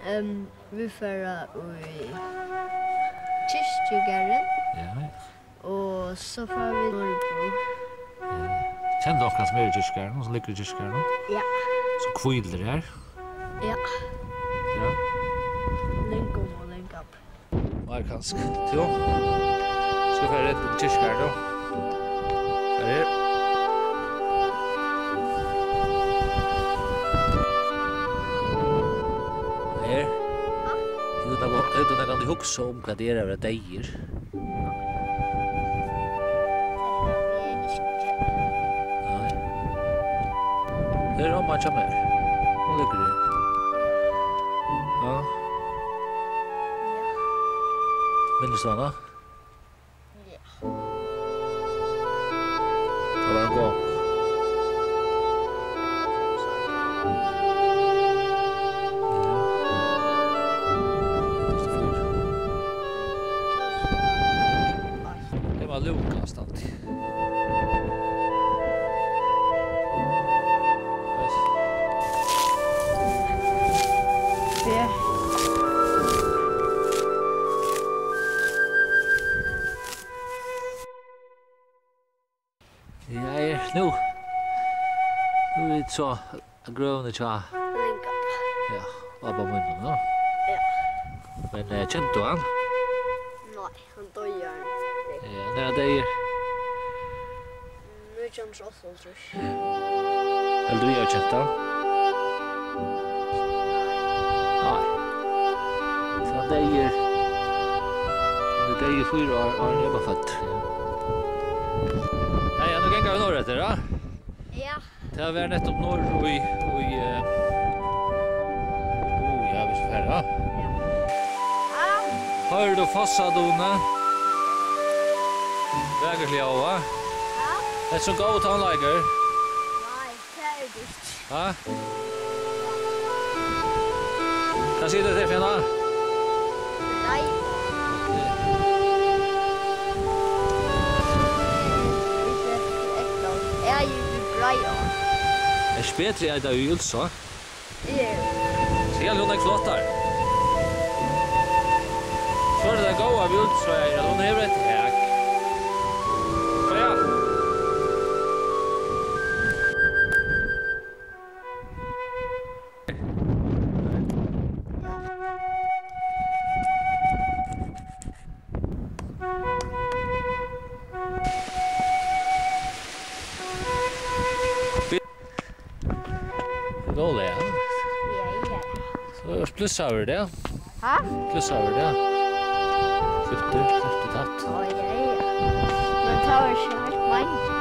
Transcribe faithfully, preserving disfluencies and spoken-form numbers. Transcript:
Ehm, vit fara í kirkjugarðin. Ja. Og so fara vit í Nørrebro. Ja. Kennir tú onkran sum er í kirkjugarðinum, sum liggur í kirkjugarðinum? Ja. Sum hvílir her? Ja. Ja. Langomma og langabbi. Nei, kanska. Jú. Skal fara rett inn í kirkjugarðin, jú. Her er. Her. Hevur tú nakað, hevur tú nakað at hugsa um, hvat tað er at vera deyður? Nei. Her er omma hjá mær. Hon liggur her. Ja. Minnist tú hana? Ja. Tað var ein gomul. Tað var Lukas, altíð. Ja. Ja, er nú. Nú eru vit so á grøvini hjá Langa. Ja, babba mínum, ja. Ja. Men, eh, kendi tú hann? Nei, hann doyði áðrenn eg. Ja, nær hann doyði? Nítjan hundrað og áttaoghálvtrýss. Heldur tú, eg havi kent hann? Nei. So hann doyði, hann doyði fýra ár áðrenn eg var føddur. Ja, ja, nú ganga vit norðureftir, ja? Ja. Tað var nettupp norður í, í, eh, ó, ja, vit fara. Ja. Hoyrir tú fossadunið? Vakurt ljóð, va? Ja. Hetta er so góður tónleikur. Nei, tað er tað ikki. Ha? Hvat sigur tú til, Fiona? Nei. Eg eri betri enn tað í Ølsá. Jú. Skal hon er flottar. So er tað góða við Ølsá, at hon hevur eitt tak. So ja. Róliga. Ja, ja. So er pluss over tað. Ha? Pluss over tað. Fyrti, fyrti takt. Á, ja, ja. Men tað var ikki heilt meint.